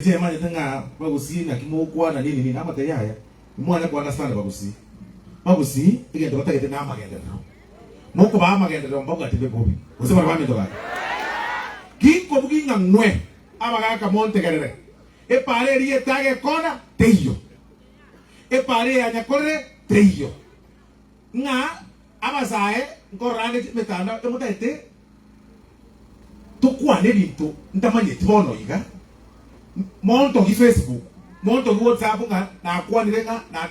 Inche manyete ng'a bagusii naki mogokwana nini nini, amatebe aya imwanya ko understand bagusii. Bagusii egento batagete na amagenderero. Mokobaa amagenderero mbabwati be bobe, gose bare baminto gaki. Ginkobugia ng'a ng'we abagaka montegerere, epaara eria etaga ekona teiyo, epaara eya nyakorere teiyo, ng'a abasae nkorora ande emetandao emotagete Tokwane ebinto ntamanyeti bono iga, montogi Facebook, montogi WhatsApp ng'a nakwanire ng'a na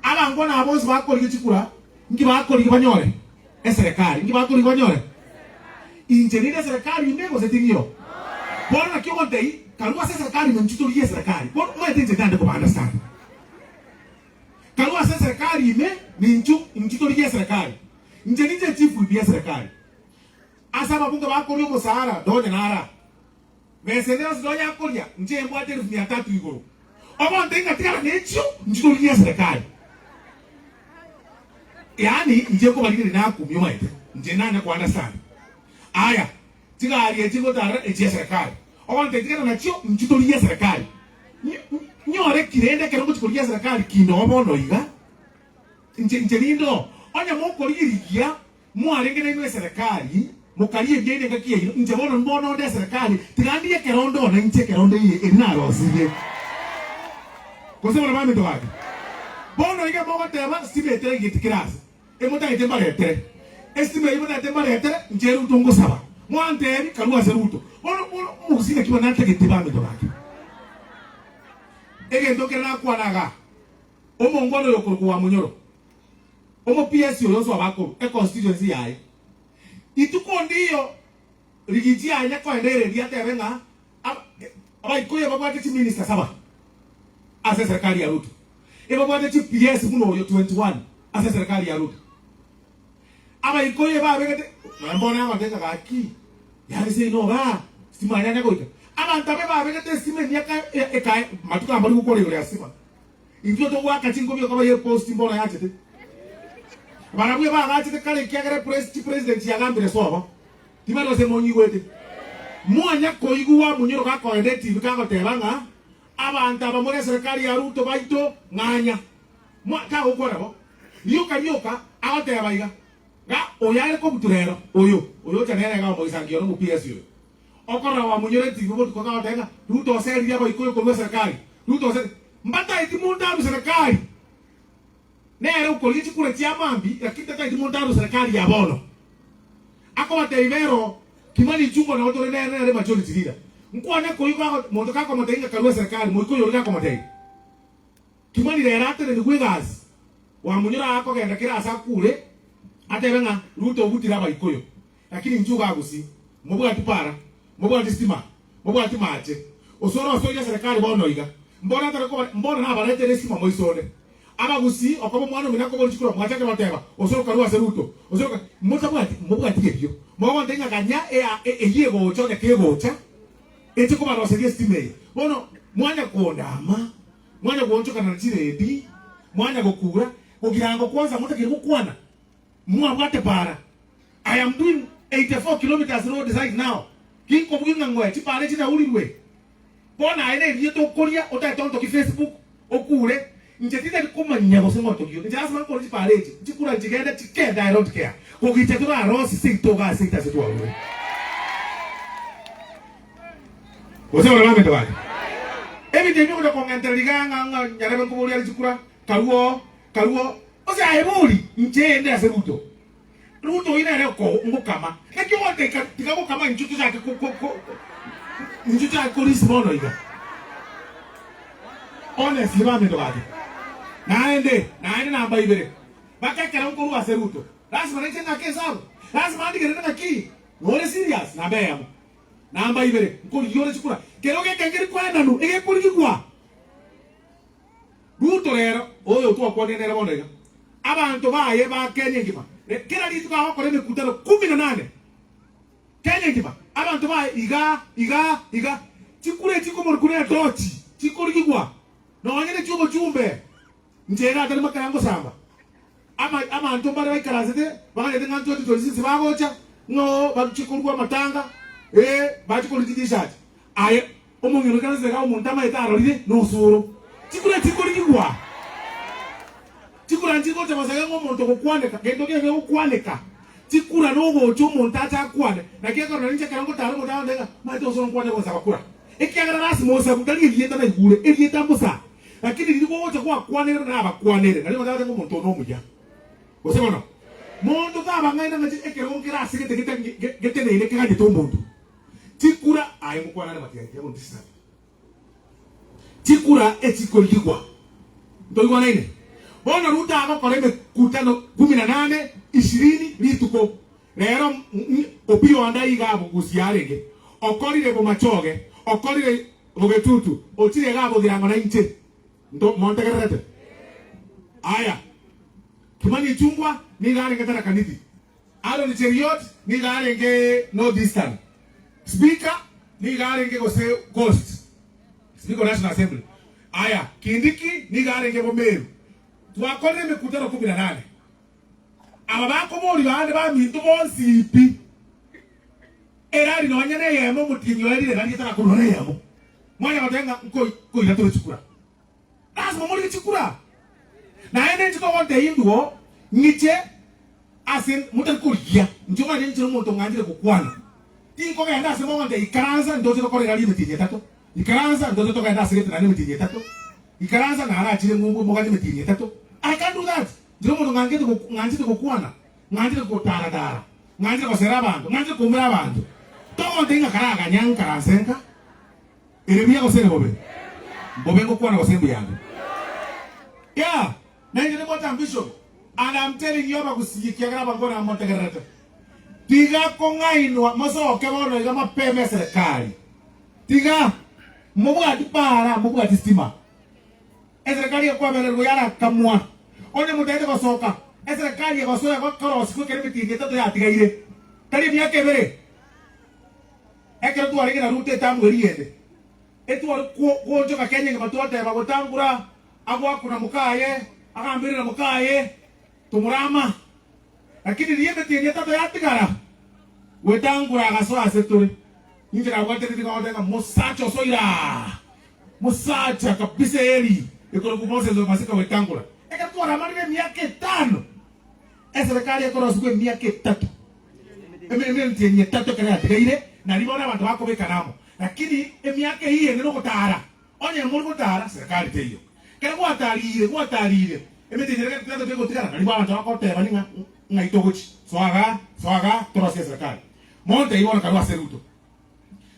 abangwana aba bonsi bakorigia chikura nki bakorigia banyore eserekari, nki bakorigia banyore? Inche ninde eserekari ime gose tiriyo? Bono naki ogontebia karue ase eserekari ime inchu torigie eserekari. Bono omanyete inche ntande koba understand. Karue ase eserekari ime ninchu inchu torigie eserekari. Inche ninche chief whip y'eserekari. Ase ababunge bakoria omosaara nonya nara, besa ende yonsi nonya akoria, inche mbwate elifu mia tatu igoro. Ogonte ingatigara nechio inche torigia eserekari. Yaani inche nkobarigereria nakumia omanyete, inche nanya ko understand. Aya, chigari echi ngotarera echi eserekari. Ogonte ntigare nachio inche torigia eserekari. Nyore ki rende ekero ngochia korigia eserekari kinde oo bono iga? Inche inche ninde oo. Onye mokorigia Mwarenge nainwe eserekari, mokaria ebiaino engaki yaino, inche bono mbono onde eserekari, tiga ndigie ekerondo one inche ekerondo eye eri narosirie. Gose bono baminto gaki, bono iga mogoteba stima eterengeti kera ase, emotagete mbaretere estima eyio motagete mbaretere, inche Ruto ngosaba, mwantebi karue ase Ruto. Bono bono omogusii naki bono natagete baminto gaki. Egento nkere nakwana igaa, omongwana oyo okorokwa Wamunyoro, Omopiesi oyo onsi obakorwa econstituency yaye. Rituko ndiyo Rigiji anya koenda eredio atebe ng'a Abaikuyu ebabwate chiminister saba ase eserikali ya Ruto. Ebabwate chi PS buna oyo 21 ase eserikali ya Ruto. Abaikuyu ebabegete nonya mbono agote ng'a gaki yaani seino igaa stima yanya goika. Abanto aba ebabegete estima emiaka ekae matuko aya mbari gokora igoro ya stima. Intwe togoaka chinkobi okoba ye post mbono yachete. Barabwo ebagachete kare ekiagera pres chipresident chiagambire sobo. Tibari gose monyigwete. Mwanya koigwa munyoro gakoenda etibi kagoteba ng'a abanto aba more eserekari ya Ruto baito ng'anya. Mwa kagokwana bo. Rioka rioka agoteba iga. Ng'a oyo are kobutu rero oyo oyo ocha nere iga omogisangio one omo PS oyo. Okorora gwamonyoreti etibi botuko kagoteba ng'a Ruto oseririe abaikoyo korwa eserekari. Ruto oseririe. Mbataeti monto arwe serikali, nere okoria chikura chia mambia, lakini tataeti monto arwe serikali ya bono. Akobatebia bero Kimani Ichung'wa nabo tore nere nere majority leader. Nkwane koigwa ago monto gakomotebia ng'a karue serikali, moika oyo oria gakomotebia. Kimani rero atenenigwe egasi, Wamunyora akogenda kera ase akure atebe ng'a Ruto obutire abaikoyo. Lakini inchuo bagusi, mobwati para, mobwati stima, mobwati mache. Osoro osoire eserekari bono iga. Mbono atare koba mbono nabaretere estima moisonde. Abagusii okoba omwana omino akobori chikura mwachake goteba osoro karue ase Ruto. Osoro ka motabwati mobwati ebio. Mogonte ng'a ganya ea eyio egocha onye kegocha eche kobaroseria estima eye. Bono mwanya kondama, mwanya goonchokana na chiredi, mwanya gokura, gogirango kwanza motakeire gokwana. Mwabwate para. I am doing 84 kilometers road right now. Ginkobugia ng'a ngoe chipara echi naurirwe. Bono aye nerieta okoria otagete ontoki Facebook okure. Inche tindari komanya gose ngotoki Inche lasima nkore chipara echi. Chikura nchigende chikende I don't care. Kogicha torarosi seito iga ase ase twarure. Gose bare baminto gaki. Ebinto ebi biogocha kong'entera riga ng'a ng'a nyarebe nkoboria are chikura karue oo karue oo. Gose aye bori inche ende ase Ruto. Ruto oyio nere ngokama. Naki ogonteka tiga gokama inchuo tochake ko ko ko inchuo tochake korisia bono iga. Honestly baminto gaki. Naende naende namba ibere. Baka ekero nkorwa ase Ruto. Lasima nainche ng'ake esabu. Lasima ndigerere ng'aki nore serious namba eyemo. Namba ibere nkorigia ore chikura. Kero gekengeri koenanu egekorigigwa. Ruto rero oyo twakwanire nere bono iga, abanto baye ba Kenya engima, kera rituko agokora emekutano kumi na nane Kenya engima, abanto baye iga iga iga, chikura echi chikomorikwa ne etochi chikorigigwa nonye ne chiobochumbe, inche iga atari makara ngosamba. Ama abanto mbare baikaransete baganyete ng'a 2026 bagocha ng'a oo bachie korua amatanga, ee bachie korua chitishati. Aye. Omong'ina oikaranse iga omonto amaete arorire nosoro. Chikura chikorigigwa. Chikura nchigocha bosa iga ng'a omonto ogokwaneka, gento kende gegokwaneka. Chikura nogocha omonto ache akwane. Naki ekorora ninche ekero ngotara omonto agontebia ng'a maete osoro nkwane gonsaba kura. Ekiagera lasima osabu tari erieta naigure, erieta mbosa. Lakini riria gogocha gwakwanire buna nabakwanere, nario omonto agotebi ng'a omonto one omuya. Gose bono, monto tabang'aina ng'a ekerogo nkere ase gete geteneine keganyete omonto. Chikura aye ngokwana are matiga ya gontisa. Chikura echikorigigwa. Ntoigwanaine? Bono Ruto agokora emekutano kumi na nane, ishirini rituko. Rero Opiyo Wandayi iga abugusia arenge. Okorire Bomachoge, okorire Bogetutu, ochire iga abogirango nainche. Nto montegererete? Aya. Kimani Ichung'wa nigo arenge Tharaka Nithi. Aaron Cheruiyot nigo arenge North Eastern, Speaker nigo arenge gose Coast, Speaker of National Assembly. Aya, Kindiki nigo arenge Bomeru. Twakorire emekutano kumi na nane. Aba bakoboria bande baminto bonsi pi, erari nonya neyemo omotienyi oerire erari etarakorwa neyemo. Mwanya goteba ng'a nkoi koira tore chikura. Lasima morige chikura. Naende inche togontebia indwo ng'iche ase motari korigia. Inche omanyete inche nomonto ng'anchire gokwana. Tinkogenda ase mogontebia ikaransa ntoche tokore erari emetienyi etato. Ikaransa ntoche togende ase gete naende emetienyi etato. Ikaransa narachire ng'umbu moganye emetienyi etato. I can't do that. Inche nomonto ng'anchete ng'anchete gokwana, ng'anchete gotaratara, ng'anchete gosera abanto, ng'anchete koumera abanto. Togontebia ng'a karaganya nkaranse nka. Ere buya gose ere bobe? Mbobe ngokwana gose mbuyande? Yeah, nainche nimbwate ambition and I'm telling you abagusii ekiagera abango namotegererete. Tiga kong'ainwa mosoke bono iga mapema eserekari. Tiga mobwati para, mobwati stima. Eserekari ekwabererwa yarakamwa. Onye motagete gosoka, eserekari egosoa egokorosigwa ekero emetienyi etato yatigaire. Tari emiaka ebere. Ekero twarenge na Ruto etamu eria ende, etware goonchoka Kenya engima twateba gotangura agwakuna mokaye, agambirire mokaye, tomorama. Lakini riria emetienyi etato yatigara, gwetangura agasoa ase tore. Inche nabwate riria goteba ng'a mosacha osoire aa, mosacha kabisa eri ekorokwa Moses Masika gwetangura. Ekero twaramanire emiaka etano, eserekari ekorosigwa emiaka etato. Emetienyi etato ekero yatigaire, nario bono abanto bakobekana amo. Lakini emiaka eyio ende nogotara, onye more gotara, serikali teiyo. Ekero gwatarire, gwatarire, emetienyi ere etato kegotigara, nario bono abanto bagoteba ng'a ng'ai togochia, soa igaa, soa igaa, torosie eserikali. Montebie bono karue ase Ruto.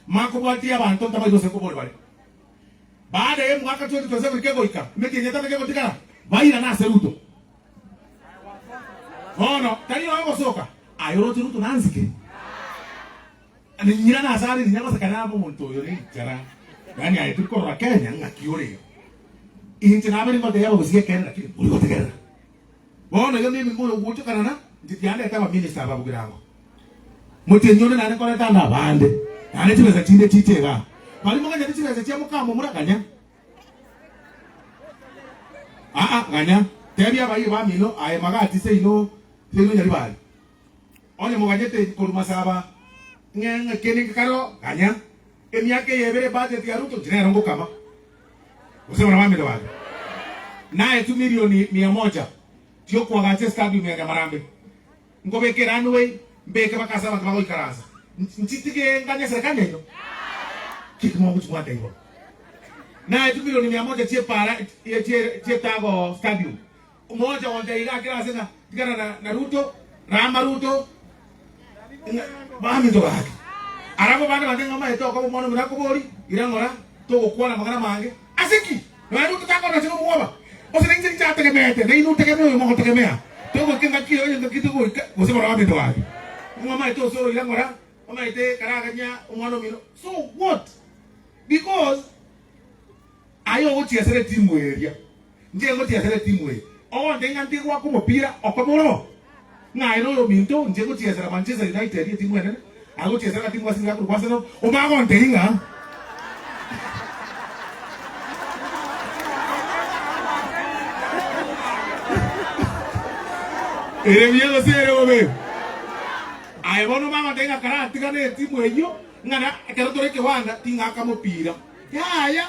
Makobwatia abanto ntabaisa gose nkobori bare. Baada ya omwaka 2027 kegoika, emetienyi etato kegotigara, bairane ase Ruto. Bono tari ogosoka, aye oroche Ruto nansike. Ninyirane ase are rinya gose kare abe omonto oyo nenchara. Yaani aye tori korora Kenya ng'aki ore iga. Inche nabere ngotebia abagusii ekeene lakini mbori gotegerera. Bono iga mimi mboyo gochokana na inche tiandete abaminister aba bogirango. Motienyi onde naende nkoreta ande abande, naende chibesa chinde chiche igaa. Baria moganyete chibesa chia mokamomura ganya. Aa, ganya, tebia abairi bamino aye magati seino seino nyaribari. Onye moganyete korwa masaba ng'e ng'a kende ngekareo, ganya. Emiaka eye ebere ebudget ya Ruto inche nero ngokama. Gose bana bamino bande. Naetwe milioni mia moja chiokoagacha estadium ya Nyamarambe. Nkobeka eranway, mbeke baka ase abanto bagoikaransa. Nchitige nganye eserekari yaino? Kiki mogochibwata igoro? Naetwe milioni mia moja chi'epaara chi'Etago Stadium. Omocha gontebia iga akere ase ng'a tigana na, na Ruto, rama Ruto, ng'a baminto gaki. Arabwo bande bande ng'a omanyete okoba omwana omino akobori, ira ng'ora, togokwana amang'ana amange. Ase ki? Nonya Ruto takorora chire omwoba. Gose nainche ninchategemeete, nainwe otegemee oyomo ogotegemea. Togoika engaki eye onye engaki togoika, gose barabwo baminto gaki. Ng'a omanyete osoro ira ng'ora, omanyete karaganya omwana omino. So what? Because aye ogochiesera etimu eria, inche ngochiesera etimu eye. Ogonte ng'a ntigwaka omopira okoba oro, ng'a aye noyo ominto, inche ngochiesera Manchester United etimu enene, aye ogochiesera agatimu gase nigo akorokwa Arsenal, omagontebia ng'a. Ere buya gose ere bobe? Aye bono omagontebia ng'a karatigane etimu eyio, ng'a na ekero tore ekewanda ting'aka mopira. Yaya,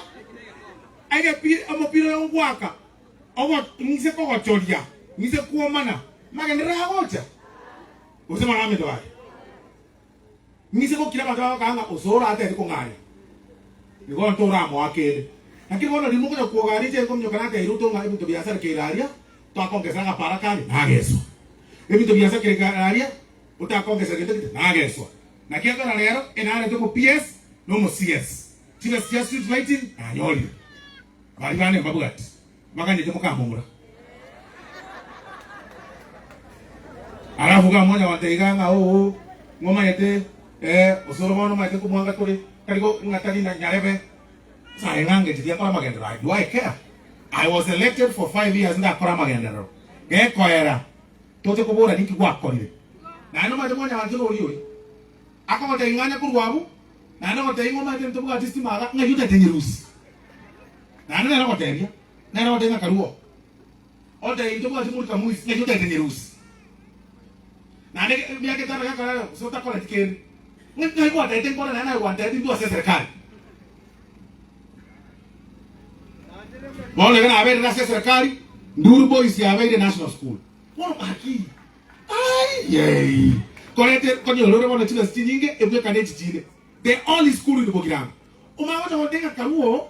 egepi omopira oyo ngwaka, ogo ng'ise kogochoria, ng'ise kwomana, magenderero agocha, gose maraminto gaki. Ng'ise gokira abanto bagokana ng'a osoro ateti kong'anya, nigo onto oramoa kende. Lakini bono riria mokonya kwogaa riche nkominyoka nateire oto ng'a ebinto biasarekeire aria, twakongesera agapara kare, nageswa. Ebinto biasakeire aria, otakongesera gento gete, nageswa. Naki ekero rero enarete omo PS na omo CS. Chibesa chia street lighting nanyorire. Baria bane mbabwati, baganyete mokamomura. Alafu gamonya gontebia iga ng'a oo, ng'omanyete eh, osoro bono omanyete nkomwanga tore, tari go ng'a tari na nyarebe. Saye ng'angeche tiakora amagenderero aye, do I care? I was elected for 5 years ndakore amagenderero. Gekoera, toche kobora ninki gwakorire. Naende omanyete mwanyabanto noria oria, akogotebia ng'anya korwa abwo, naende ogotebia ng'a omanyete ntobwati stima iga, ng'ai otagete nyerusie? Naende nere ogotebia, nere ogotebia ng'a karue oo. Otebia intobwati mulika mwizi, ng'ai otagete nyerusie? Naende emiaka etano gekora gose otakoreti kende, ng'a ng'ai gwatagete nkore naende naye gwantebeti intwe ase eserekari. Bono iga naberire ase eserekari, Nduru Boys yabeire National School. Bono gaki, ai yei, korete konyora ore bono chibesa chinyinge ebwekane echi chinde. The only school in Bogirango. Omanye gocha gotenga karue oo,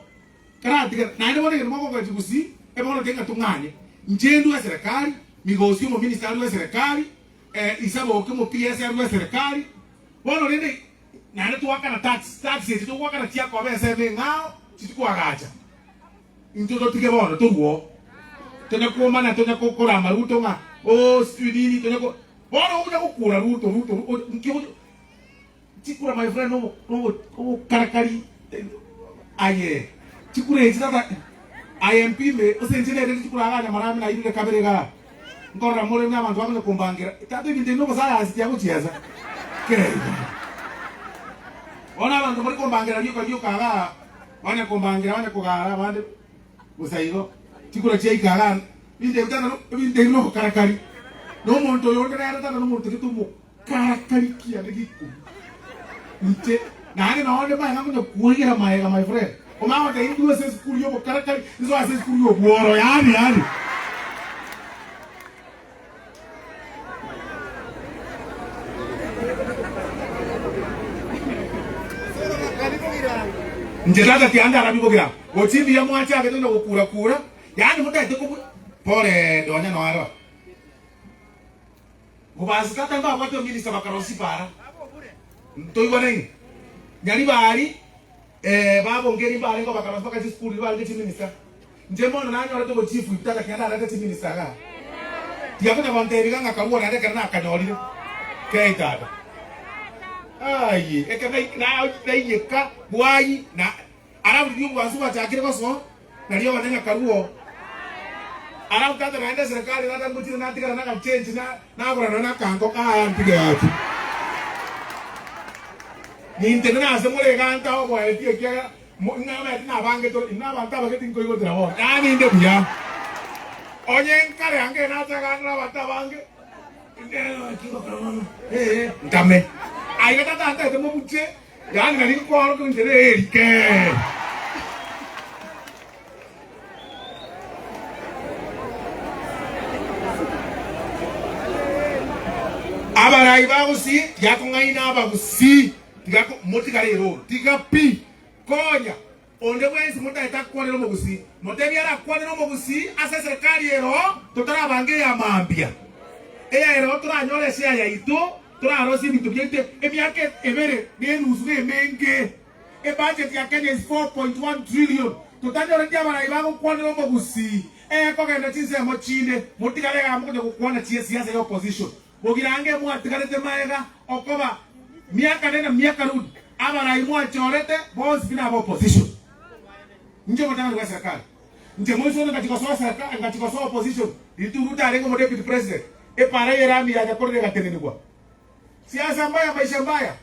karatigara, naende bono egento mogokoretie gusii, ebono tenga tong'anye. Inche ndue eserekari, Migosi omominister arue eserekari, eh, Isaboke omo PS arue eserekari, bono rende naende twaakana tax, tax echi togoakana chiakoba ensemo eng'ao, chitikoagacha. Intwe totige bono torue oo, tonya kwomana, tonya korama Ruto ng'a ooh sijui nini, tonya ko bono onya gokura Ruto, Ruto, Ruto, nki ogocha Chikura my friend nobo nobo obokarakari aye chikura echi tata aye mpime ase inche nere chikura iga nyamarami nairire kabere igaa nkorora more buna abanto bakonya kombangera tata ebinto ebi nobosayansi tiagochiesa kei bono abanto more kombangera rioka rioka igaa banya kombangera banya kogara abande bosa igo chikura chiaika igaa ebinto ebi tata ebinto ebi nobokarakari na omonto oyo onde nere tata nomonto gete omo Karakari kiane gikumi. Inche naende nonye maega ngonya koigera maega my friend. Omanye goteba indue ase esukuru y'obokarakari, insoe ase esukuru y'obworo yaani yaani. Inche tata tianda arabi bogirango. Gochia mbuya mwachagete konya gokura kura, yaani motagete kobu pole nonya noaro. Mobasi tata mbabwate ominista bakarosia para ntoigwanaine Nyaribari eh babongeri mbarenge bakarosia mpaka chisukuru ribarenge chiminista inche bono nanyorete obochifu ibu tata kinya narete chiminista igaa tiga konya gontebia iga ng'a karua naende ekero nakanyorire kei tata aye ekero naiyeka bwayii na Alafu riria obwansu bwachakire gosoa, nario ogoteba ng'a karue oo. Alafu tata naende eserekari tata ngochire natigara nagachenji na nagora nonya nakango aa ntige gaki. Nintenene ase more iga ntae oboeti ekiagera mo ng'amanyete nabange tore inwe abanto abake tinkoigotera bono. Yaani inde buya. Onye nkare ange nachagandera abanto abange ee ntame. Aiga tata ntaete mobuche. Yaani nari nkoorokia enchera eye erike. Abarai ba Gusii tiga kong'aina abagusii, tiga ko motigare eroro, tiga pi. Konya onde bwensi motagete akwanere omogusii, motebie arakwanere omogusii ase eserekari ero totarabanga eya mambia. Eya ero toranyore eshare yaito. Torarosie ebinto biaito emiaka ebere na enusu na emenge. Ebudget ya Kenya is 4.1 trillion. Totanyoreti abarai bagokwanera omogusii ekogenda chinsemo chinde. Motigare igaa mokonya gokwana chiesiasa ya opposition. Bogirange mwatigarete maega okoba miaka nenda miaka rudi abarai mwachorete bonsi pi naba opposition. Inche omotang'ani bwa eserekari. Inche moiso one ngachia gosoa eserekari ngachia gosoa opposition riria Ruto arenge omo deputy president. Epaara y'erami yacha korera egatenenigwa. Siasa mbaya maisha mbaya.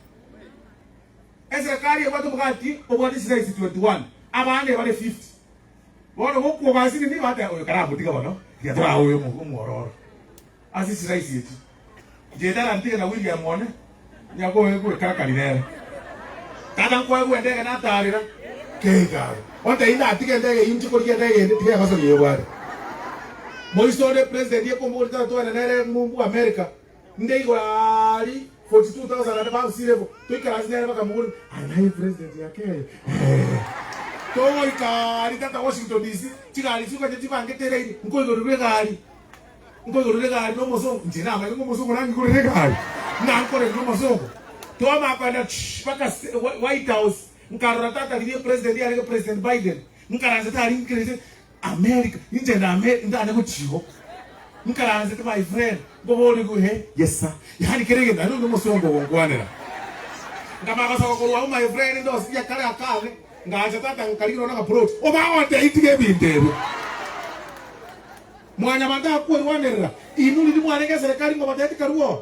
Eserekari ebwate omogati obwate chiraisi 21, abande bare 50. Bono gokwoga ase nini bateba oyo karamotiga bono tiga torae oyo omwororo ase chiraisi echi. Inche tarantige na William one nyakoe gwekarakari nere. Tata nkoegwa endege natarera. Keigare. Ontebi ndatige endege eyio inche korigia endege ende tiga egosoria eyobwate. Moise onde president ekomboria tata twende nere ng'umbu America nde igoro aria 42,000 and above sea level toikaranse nere bakamoboria aye naye president ya Kenya eeh togoika aria tata Washington DC chigari chikonya chibangete eraini nkoigorerwa egari Nkoigorera egari nomosongo, inche namanyete ng'a omosongo nangigorere egari, ng'a nkorere nomosongo. Twamanya kogenda shh mpaka White House, nkarora tata riria president yarenge President Biden, nkaranse tari nkerete America, inche nde America ntanye gochia igo. Nkaransete my friend, nkoboria he, yes sir, yaani kera egento naende oyo nomosongo ogonkwanera. Nkamanya gosoka korwa abwo my friend ndosirie akare akane, ngacha tata nkarigia nonya nakaplot, obagontebia tiga ebinto ebio. Mwanyabanto akwerwanerera, inwe riria mwarenge eserekari ngobateeti karue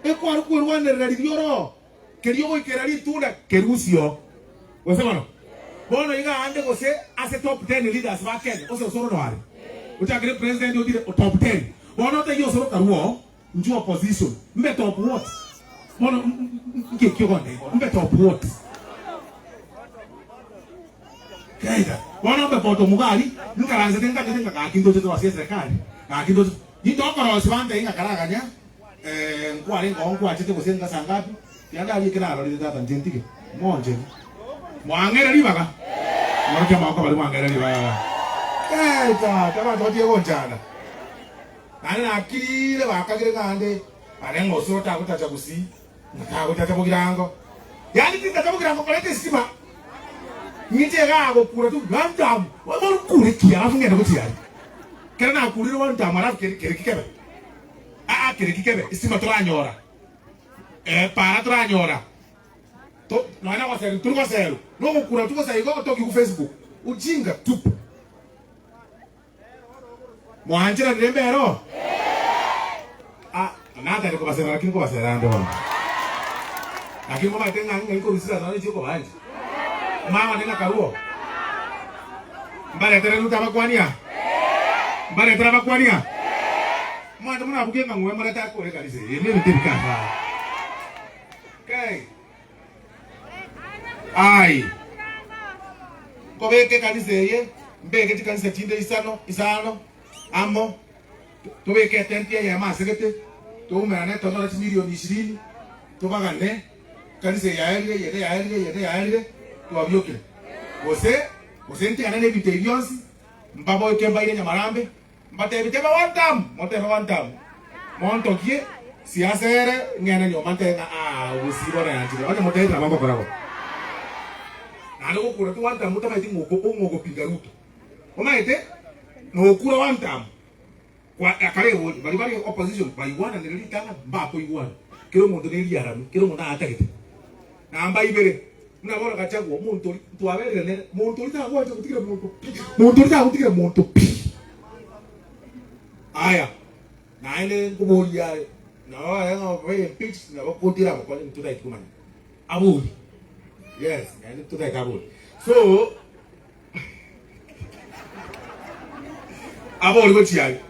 ekware kwerwanerera riria oro keria ogoikera ritunda kerusio. Gose bono? Bono iga aande gose ase top ten leaders ba Kenya gose osoro noare ochakire president otire top ten bono otaiyo osoro karue inche opposition mbe top what? Bono nki ekio ogontebia bono mbe top what? Keita, bono mbe poto omogari, nkaransete nkagete ng'a gaki ntoche torosie eserekari, gaki ntoche nintokorosia bantebie ng'a karaganya eh, nkware ngoo nkwachete gose ngasa ngapi, tiga ndarie eke narorire tata inche ntige, monchegi. Mwang'ere ribaga? Mworokia amaboko baria mwang'ere ribaga. Keita, abanto batige gonchanda. Naende nakirire bakagire ng'a ande are ng'a osoro tagotacha gusii. Tagotacha bogirango, yaani tintacha bogirango koreta estima, ng'iche igaa gokura tu one term, bono nkure ki alafu ng'ende gochia aria. Ekero nakurire one term alafu kere kere ki kebe? Aa kere ki kebe? Estima toranyora, eh para toranyora, to nonya na goserwa tori goserwa, nogokura tu gose igo otoki ku Facebook, ujinga tupu. Mwancheranire mbero? Ah, natari kobasera lakini nkobasera ande bono. Lakini momaete ng'a ng'ai nkorusira nonya chio kobancha. Mama ng'a karuo. Mbaretere Ruto abakwania? Mbaretere abakwania? Mwanche monabugie ng'a ng'we morete akore ekanisa eye. Ebi ebinto ebikafa. Okay. Ai, nkobeka ekanisa eye, mbeke chikanisa chinde isano, isano, amo, tobeke etenti eyemo ase gete, toumerane tonyore chimilioni ishirini, tobagane, ekanisa eye yaerire, eyende yaerire, eyende yaerire, twabiokire. Gose, gose ntigane na ebinto ebi bionsi, mbaboike mbaire nyamarambe, Mbatebi, Teba one term, motebe one term, montogie siasa ere ng'ende nyomba ntebe ng'a aah gusii bono yanchire. Onye motebete nabo ngokora bo. Naende gokura tu one term otamaeti ng'a oko ng'a ogopinga Ruto. Omanyete nokura one term kwa akare egori baria bare opposition baigwananire ritang'ani mbakoigwana. Kera omonto ne riarani, kera omonto atagete. Namba ibere, buna bono Gachagua omonto oria ntwaberire nere, monto oria tagwancha gotigera monto pi, monto oria tagotigera monto pi. Aya, naende nkoboria aye, nabo aye ng'a obe impeached nabo koti eragokonye intwe totagete komanya. Abori, yes, naende totagete abori. So, Abori gochia aria,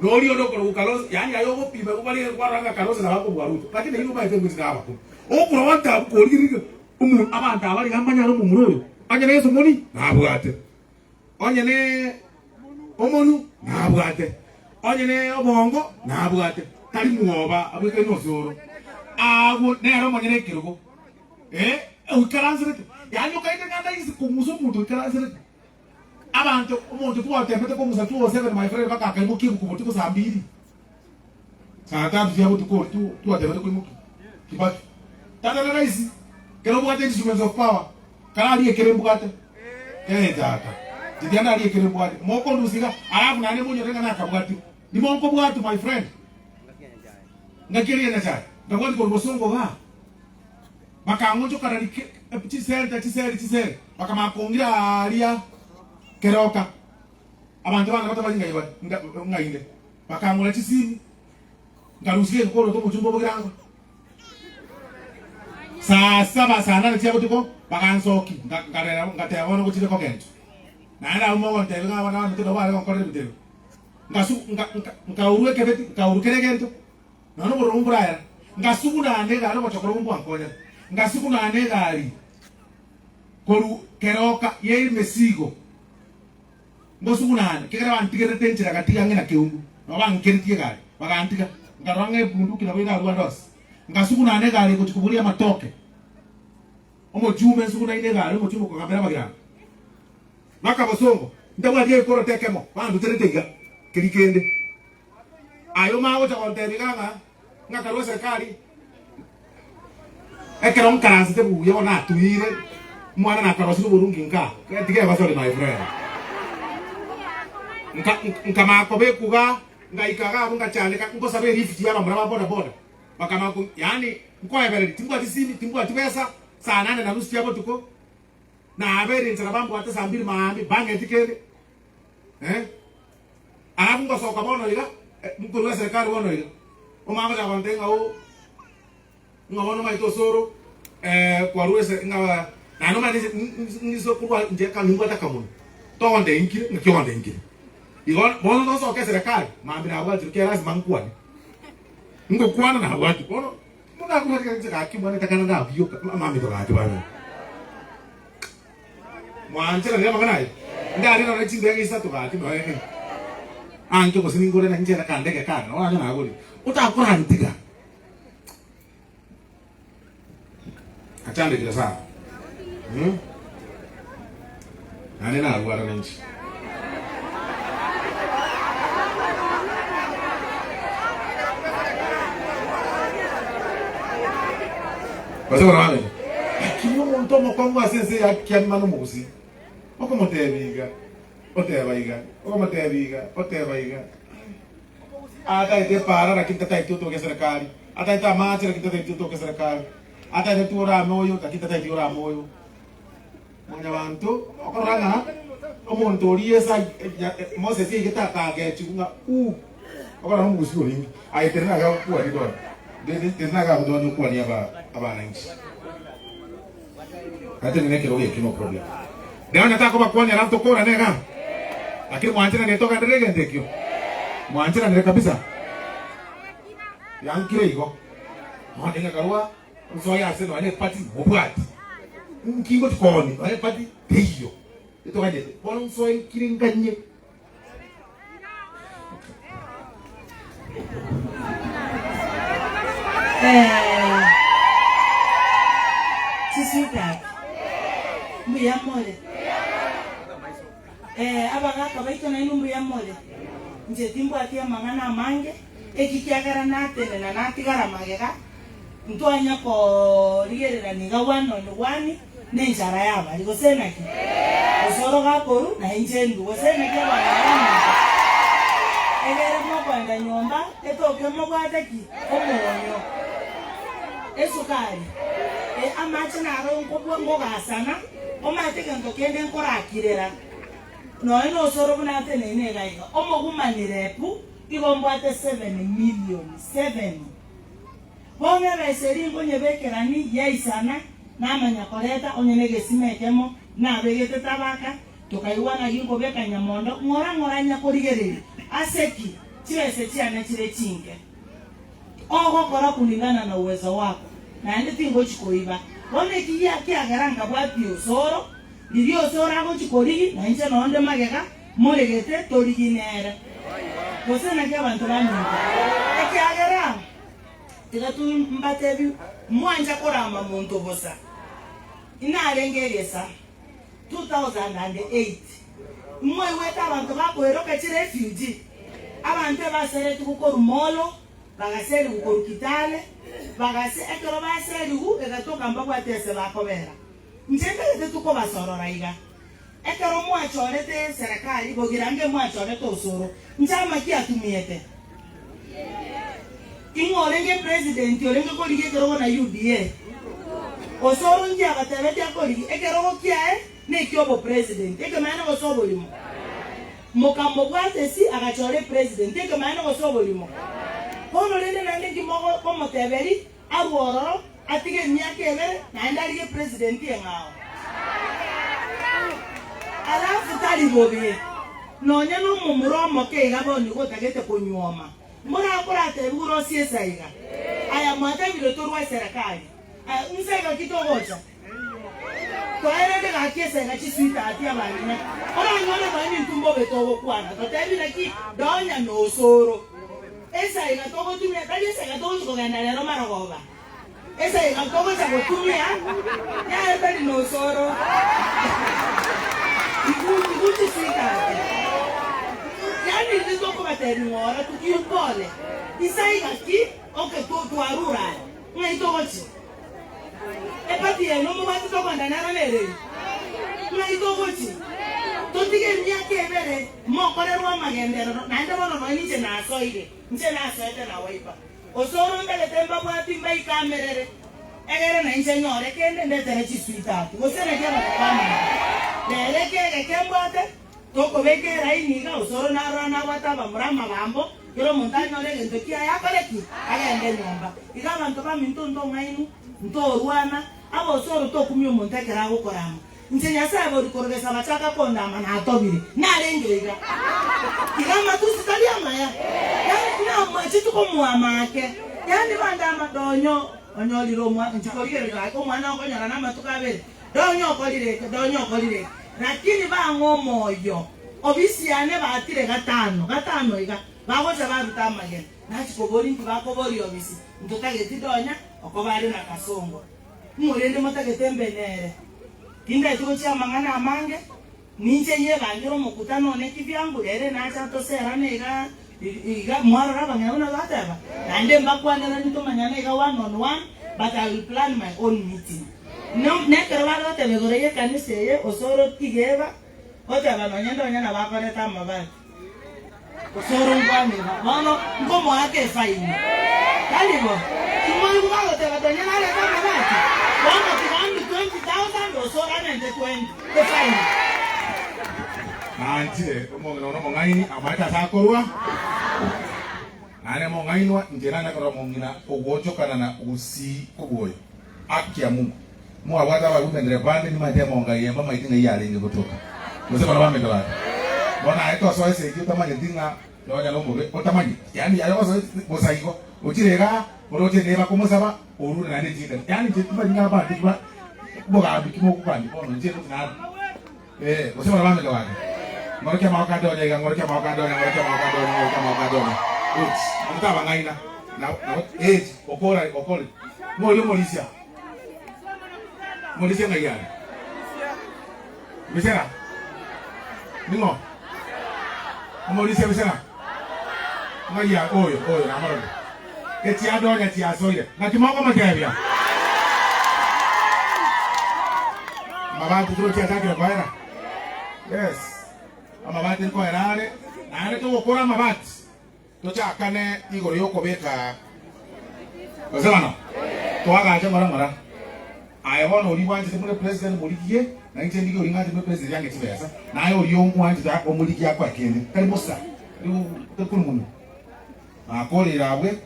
noria onde okorokwa Kalonzo, yaani aye ogopima igo bare kwarora ng'a Kalonzo nabo akobua Ruto, lakini nainwe omanyete ngochi na abakuru. Okorwa abanto abwo korigereria omonto abanto aba riga mbanyare omomura oyo, onye na esomoni nabwate, onye ne omonu nabwate, onye ne obongo nabwate, tari mwoba abwekaine osoro. Abwo nere omonyene ekerogo. Eh, oikaranserete. Yaani okaete ng'a ndaisi kong'usa omonto oikaranserete. Abanto, omonto twatebete kong'usa 207 my friend mpaka akaimokia ebuku botuko saa mbiri. Saa tatu chia botuko oria tu twatebete koimokia. Kibaki. Tata na raisi, kero obwate instruments of power, kararie ekere mbwate. Ee tata. Tiga ndarie ekere mbwate. Mokondusia iga, alafu naende monyore ng'a nakabwatire. Nimokobwatwa my friend. Ngaki eria Nyasae, nkabwati korwa bosongo igaa. Bakang'onchokana rike chisenta chiseri chiseri, bakamanya kong'ira aaria keroka. Abanto bane batabari ng'ai bare ng'ai inde, bakang'ora chisimi, nkarusia egekoroto omochumba obogirango. Saa saba saa nane chia botuko bagansokia, nkarera ngateba bono gochire kogechwa. Naende abwo mogontebia ng'a abana baminto nabo bare gonkorera ebinto ebi. Ngasu nkaurwa ekebeti, nkaurwa kera egento. Nonya nobororo mborayera, ngasuguna ane egari ogochokora obwo mbwankonyete, ngasuguna ane egari. Korwa keroka y'emesigo ngosugunane, ekiagera bantigerete enchera gati ang'e na keumbu, nabo bankeretie egari, bagantiga, nkarora ng'a ebunduki nabo erarue ande onsi. Ngasugunana egari egochia koboria amatoke, omochumba nsugunaine egari, omochumba okogambera abagiranga. Mpaka bosongo, ntabwati egekoroto ekemo, banduterete iga, keria kende. Aye omanye gocha gontebia iga ng'a ng'akarua eserekari, ekero nkaransete buya bono natuire, omwana nakarosire oborungi nka, tiga egosori my friend. Nka nkamanya kobekwa iga, ngaika iga abwo ngachandeka, nkosaba elift ya abamura ba boda boda, bakamanya ko yaani nkoebereria, timbwati simi, timbwati besa, saa nane na nusu chia botuko, nabeire inchera bambwate saa mbiri maambia, bang'eti kende eh. Alafu ngosoka bono iga, nkorua eserekari bono iga, omanye gochaka gontebia ng'a oo, ng'a bono omanyete osoro kwarua ese ng'a naende omanyete inche nise korwa inche eka nimbwate akamonwa, togontebia nkire ng'aki ogontebia nkire. Igo bono nosoke eserekari, mambia nabwatire kera lasima nkwane, ngokwana nabwatire, bono buna nakorwa inche gaki mwana etakana ndabioka, mambia gaki bana. Mwancheranire amang'ana aya? Ndari nore chindege isato gaki nonya ne anke gose ningore na inche nakandege kane nabo nacha nagorire. Otakorantiga. Achandekire sana. Hmm? Naende narwara ninche. Gose bono Lakini omonto omokong'u ase ense ya kiamima nomogusii, okomotebia iga, oteba iga, okomotebia iga, oteba iga. Ataete epaara lakini tataeti otoke eserekari, ataete amache lakini tataeti otoke eserekari, ataete tworame oyo lakini tataeti orame oyo. Mwanyabanto, okorora ng'a omonto oria Yeso Moses aigete akagechigwa ng'a uu, okorora nomogusii orenge, aye teri naga gokwania donya, teri naga godonya okwania aba abananchi. Natenena ekerogo eke no problem. Nere takobakwania alafu tokorane igaa. Lakini mwancheranire togenderere egento ekio. Mwancheranire kabisa. Yankire igo. Bono ingakarua nsoe ase nonya ne party mobwati. Nki ngochi kooni nonya ne party teiyo. Etoganyete. Bono nsoe nkire nganye. Eh, chisweetheart, mbuya more? Eh, abagaka baito nainwe mbuya more? Inche timbwati amang'ana amange, eki kiagera natenena natigara magega, ntwanya korigererania iga one on one, Nenchara y'abari, gose naki? Gose oroge akoru, na inche ndue, gose naki abana baminto? Egere mokoenda nyomba, etoke mobwate ki? Omonyo, esukari, e, amache naro nkobua ngogasana, omanyete egento kende nkorakirera, nonya nosoro buna ateneine iga iga, omogumanire pu, igo mbwate 7 million, 7. Bono ebesa eria nkonyebekerani yaisana, namanya koreta onye negesima ekemo nabegete tabaka, tokaigwana ginkobeka nyamondo, ng'ora ng'ora nyakorigereria, ase ki chibesa chiane chire chinke? Ogokora kulingana na uwezo wako, naende tingochi koiba. Bono eki giakiagera nkabwatia osoro, riria osoro agochi korigi, na inche nonde magega, moregete torigi nere. Gose naki abanto baminto? Ekiagera tiga mbatebi, mwancha korama monto bosa. Inarenge egesa 2008, mwaigwete abanto bakoiroka chirefugee, abanto ebaseretigwe korwa Molo, bagaserigwa korwa Kitale, bagase ekero baserigwe egatoka mbabwate ase bakobera. Inche ntagete tukobasorora iga. Ekero mwachorete eserekari, bogirange mwachorete osoro, nchama ki atumiete? Ing'o orenge president orenge korigia ekerogo na UDA? Osoro nki abatebetie akorigia? Ekerogo kiaye nekia obopresident, ekemanyererio gose oborimo? Mokamobwata esi agachora epresident, ekemanyererio gose oborimo? Bono rende naende nki mokomoteberi arwe ororo Atige emiaka ebere naende arigie president eng'ao. Alafu tari bobe nonya nomomura omoke iga bono igo otagete konyuoma morakoratebiwe rosie esaiga. Aya mwatebire torwa eserekari. Aya inse iga ki togocha? Twaerende gaki esega chisweetheart abang'ina. Oranyore nonya nintwe mbobe togokwana totebi naki donya nosoro. Esaiga togotumia tari esaiga togochi kogenda rero marogoba. Esaiga togocha gotumia yaye tari nosoro. Igu igu chisweetheart. Yaani intwe tokobatebi ng'ora tukiupole. Isaiga ki oke twarure aya. Ng'ai togochia? Epati yaino mobwate tokonda nero nereri? Ng'ai togochia? Totige emiaka ebere mokorerwe amagenderero, naende bono nonya ninche nasoire, inche nasoete na Wiper. Osoro ntagete mbabwati mbaikamerere, egere nainche nyore kende ndetere chisweetheart, gose naki abanto bamanya. Rero ekege kembwate, Tokobeka eraini iga, osoro narora nabwate abamura amabambo, kera omonto anyore egento kiaye akore ki? Agende nyomba. Iga abanto baminto ntong'ainu, ntorwana, abe osoro tokumia omonto ekero agokorama. Inche Nyasae bori korogesa bachaka kondama natobire, narenge iga. Iga amatusi tari amaya? Yaani namacheti komoama ake. Yaani bandama donyo onyorire omwa inche korigereria gaki omwana okonyora namatuko abere. Donya okorire eke, donya okorire eke, lakini bang'a omoyo. Obisi yane baatire gatano, gatano iga, bagocha baruta amagena. Nachia koboria inki bakoboria obisi, ntotageti donya okoba are na kasongo. Ng'o rende motagete mbe nere? Tindeti gochia amang'ana amange, ninche nyebangere omokutano one kibyangu, ere nache atoserane iga iga, mwarora abang'ina buna bateba? Naende mbakwaneranie tomanyane iga one on one, but I will plan my own meeting. Nekero bare goteba igoro y'ekanisa eye, osoro tigeba goteba nonya ndonya nabo akoreta amabati. Osoro nkwaneba bono nkomoaka efaini. Tari bo? Timoigwa bagoteba tonya narete amabati? Bono tiga andwe 20,000 osoro arente 20 efaini. Nanche omong'ina one omong'aini amaete ase akorwa, naende mong'ainwa inche nanye korora omong'ina ogwochokana na gusii kobua oyo. Akia Mungu. Mwabwate abarumenere bande nimanyete emonga eye mbamaeti ng'a iyarenge gotoka. Gose baria bamete bande. Bono aye tosoa esegi otamanyeti ng'a nonya nomobe otamanyeti. Yaani aye osoe bosa igo. Ochire igaa oroche neba komosaba orure naende chinde. Yaani inche timanyeti ng'a abanto ki ba bogambi ki mogokwania bono inche ngochi naro. Eh, gose baria bamete bande. Ng'orokia amaboko ande onya iga, ng'orokia amaboko ande onya, ng'orokia amaboko ande onya, ng'orokia amaboko ande onya. Good. Omonto abang'aina. Na, na, eh, okora, okore. Ng'o oria omorisia? Omorisia ng'ai are? Bisera? Ning'o? Omorisia bisera? Ng'ai are? Oyo, oyo, namorore. Echiadonya chiasoire. Naki mokomotebia? Amabati tiro chiachakire koera? Yes. Amabati nkoera are, naende togokora amabati. Tochakane igoro y'okobeka gose bono toagache ng'ora ng'ora. Aye bono oria bwanchete buna president morigie, na inche ndigie oria ng'anchete buna president ange chibesa, naye oria omwanchete omorigie akoe kende. Tari bosa, tari korwa monwe. Nakorire abwe,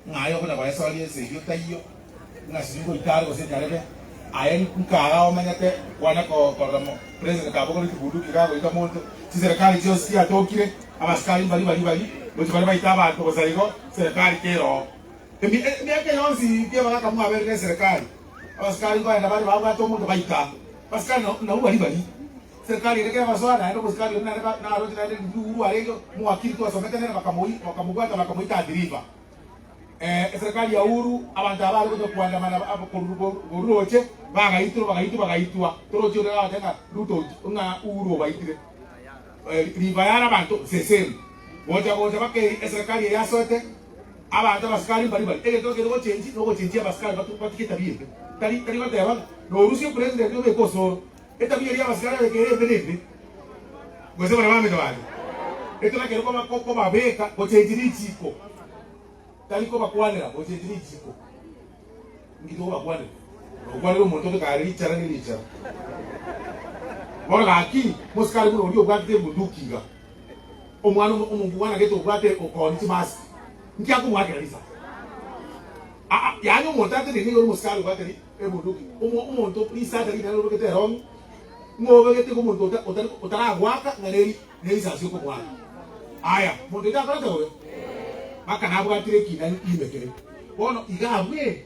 ng'a aye okonya goesoria esegi otaiyo, ng'a sijui ngoita are gose nyarebe, aye nkaga omanyete kwane korora mo president kabogoreti bunduki iga agoita monto, chiserekari chionsi chiatokire, abasikari mbari bari bari, gochia bare baite abanto bosa igo, serikali kere oo. Emi emiaka yonsi pi abagaka mwaberire eserekari, abasikari nkoenda bare babwate omonto baita, abasikari nabwo bari bari. Serikali ere kegosoa, naende omosikari oria naende naroche naende riria Uhuru arenge omowakili twasomete nere bakamoi bakamobwata bakamoita Athi River. Eh, eserikali ya Uhuru abanto aba bare gocha koandamana korwa roche bagaitirwa bagaitwa bagaitwa toroche oria agocha ng'a Ruto ng'a Uhuru obaitire. River yare abanto sesemi gocha gocha baka eserikali eye yasoete abanto abasikari mbari bari egento kere gochenji nogochenjia abasikari batige etabia embe tari tari goteba ng'a norusie president obeke osoro. Etabia eria y'abasikari areke ere embe nembe, gose baria bamete bande. Etorakere kobabeka gochenchia richiiko, tari kobakwanera gochenchia richiiko. Inki tokobakwanera? Nokwanera omonto obe kare richara ne richara. Bono gaki, mosikari buna oria obwatete ebunduki iga, omwana omongwana gete obwate okoonia chimask, inki akomoakera risasi? Aa, yaani omonto ateneine igoro omosikari obwate Ebunduki, omonto risacha rinene orobegete erong'i, ng'a obegete iga omonto otaragoaka ng'a nerisasi okomoaka. Aya, monto oyo takorete bobe? Mpaka nabwatire ekina ime kere. Bono iga abwe.